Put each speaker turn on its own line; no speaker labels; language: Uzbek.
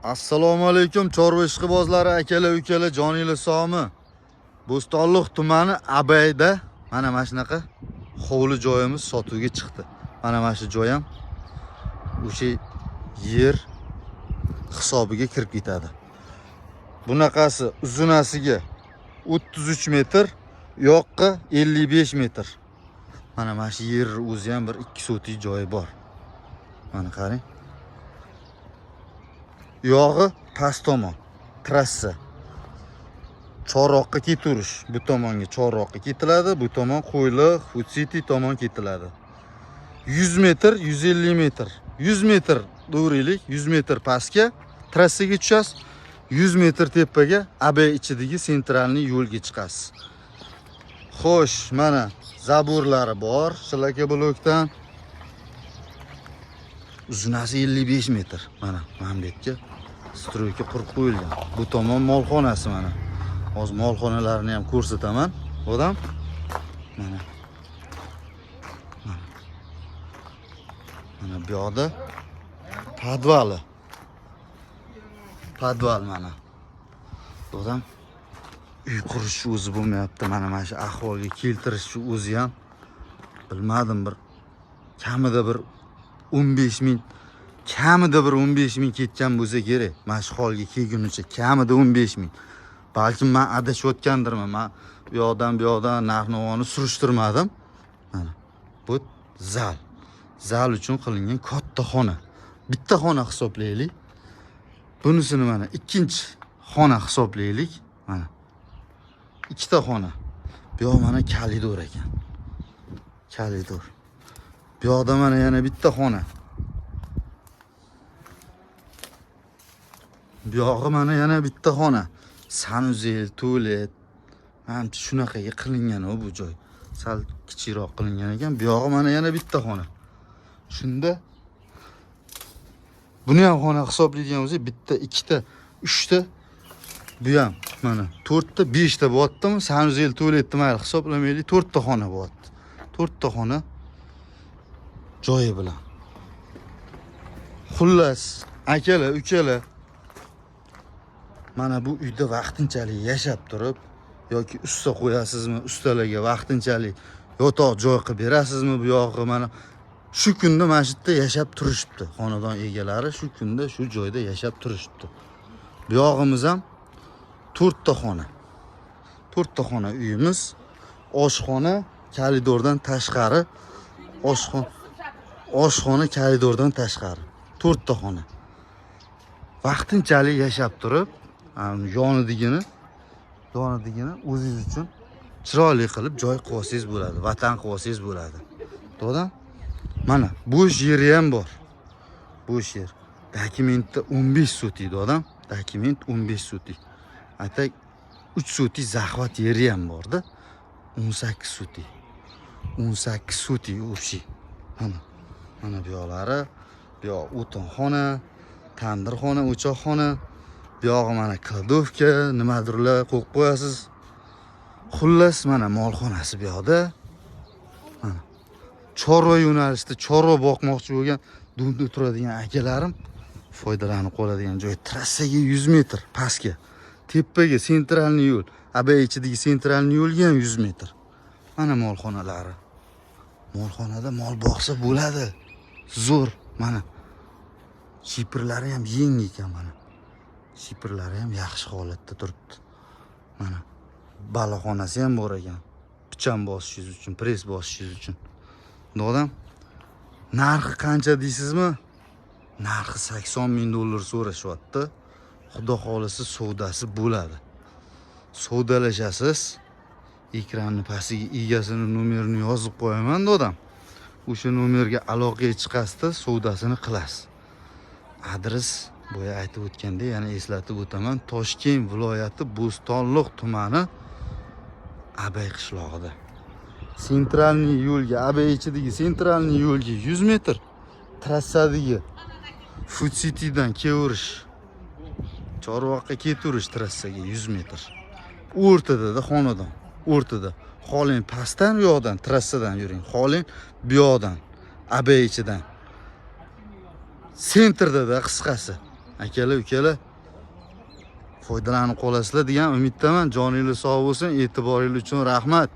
Assalomu alaykum chorva ishqibozlari, akalar, ukalar, joninglar sog'mi? Bo'stonliq tumani Abayda mana shunaqa hovli joyimiz sotuvga chiqdi. Mana shu joy ham o'sha yer hisobiga kirib ketadi. Bunaqasi uzunasiga 33 metr, u yoqqa 55 metr. Mana shu yer o'zi ham bir 2 sotik joyi bor. Mana qarang. Yog'i past tomon, trassa. Chorroqqa ketaverish. Bu tomonga Chorroqqa ketiladi, bu tomon Qo'yliq, Food City tomon ketiladi. 100 metr, 150 metr. 100 metr to'g'rilik, 100 metr pastga trassaga tushasiz. 100 metr tepaga Abay ichidagi центральный yo'lga chiqasiz. Xo'sh, mana забор lari bor, шлакоблок dan. Uzunasi 55 metr. Mana bu yerga стройка qurib qo'yilgan. Bu tomon molxonasi mana. Hozir molxonalarni ham ko'rsataman. Odam mana. Mana. Mana bu yoqda подвал i. Подвал mana. Odam uy qurish o'zi bo'lmayapti. Mana shu ahvolga keltirish o'zi ham bilmadim, bir kamida bir 15 ming, kamida bir 15 ming ketgan bo'lsa kerak. Mana shu holga kelgunicha kamida 15 ming. Balkim man adashayotgandirman. Man u yoqdan bu yoqdan narx-navoni surishtirmadim. Mana bu zal. Zal uchun qilingan katta xona. Bitta xona hisoblaylik. Bunisini mana ikkinchi xona hisoblaylik. Mana. Ikkita xona. Bu yoq mana koridor ekan. Koridor. Bu yoqda mana yana bitta xona. Bu yog'i mana yana bitta xona. Санузел, tualet. Manimcha shunaqaga qilingan u bu joy. Sal kichikroq qilingan ekan. Bu yog'i mana yana bitta xona. Shunda buni ham xona hisoblaydigan bo'lsak, bitta, ikkita, uchta, bu ham mana to'rtta, beshta bo'lyaptimi? Санузел, tualetni mayli hisoblamaylik, to'rtta xona bo'lyapti. To'rtta xona joyi bilan. Xullas, akalar, ukalar, mana bu uyda vaqtinchalik yashab turib yoki usta qo'yasizmi, ustalarga vaqtinchalik yotoq joy qilib berasizmi, bu yog'i mana shu kunda mana shu yerda yashab turishibdi. Xonadon egalari shu kunda shu joyda yashab turishibdi. Bu yog'imiz ham to'rtta xona. To'rtta xona uyimiz. Oshxona koridordan tashqari, oshxona koridordan tashqari. To'rtta xona. Vaqtinchalik yashab turib, yonidigini o'zingiz uchun chiroyli qilib joy qilib olsangiz bo'ladi, vatan qilib olsangiz bo'ladi. To'g'ri? Mana bo'sh yeri ham bor. Bo'sh yer. Dokumentda 15 sotik odam. Dokument 15 sotik. Aytak 3 sotik захват yeri ham borda. 18 sotik. 18 sotik общий. Mana. Mana bu yoqlari, bu yoq o'tinxona, tandirxona, o'choqxona. Bu yog'i mana кладовка, nimadirlar qo'yib qo'yasiz. Xullas, mana molxonasi bu yoqda. Mana. Chorva yo'nalishida chorva boqmoqchi bo'lgan дом da turadigan akalarim foydalanib qoladigan joy. Trassaga 100 metr pastga. Tepaga центральный yo'l. Abay ichidagi центральный yo'lga ham 100 metr. Mana molxonalari. Molxonada mol boqsa bo'ladi. Zo'r. Mana. Shiferlari ham yangi ekan mana. Shiferlari ham yaxshi holatda turibdi. Mana. Baloxonasi ham bor ekan. Pichan bosishingiz uchun, press bosishingiz uchun. Odam narxi qancha deysizmi? Narxi 80 ming dollar so'rashyapti. Xudo xohlasa savdosi bo'ladi. Savdolashasiz. Ekranni pastiga egasini nomerini yozib qo'yaman odam. O'sha nomerga aloqaga chiqasizda savdosini qilasiz. Adres boya aytib o'tgandek yana eslatib o'taman. Toshkent viloyati Bo'stonliq tumani Abay qishlog'ida. Центральный yo'lga, Abay ichidagi центральный yo'lga 100 metr, trassadagi Food Citydan kelaverish, Chorvoqqa ketaverish trassaga 100 metr. O'rtadada xonadon, o'rtada. Xohlang pastdan u yoqdan trassadan yuring, xohlang bu yoqdan, Abay ichidan. Центр dada qisqasi. Akalar, ukalar, foydalanib qolasizlar degan umiddaman. Joningiz sog' bo'lsin, e'tiboringiz uchun rahmat.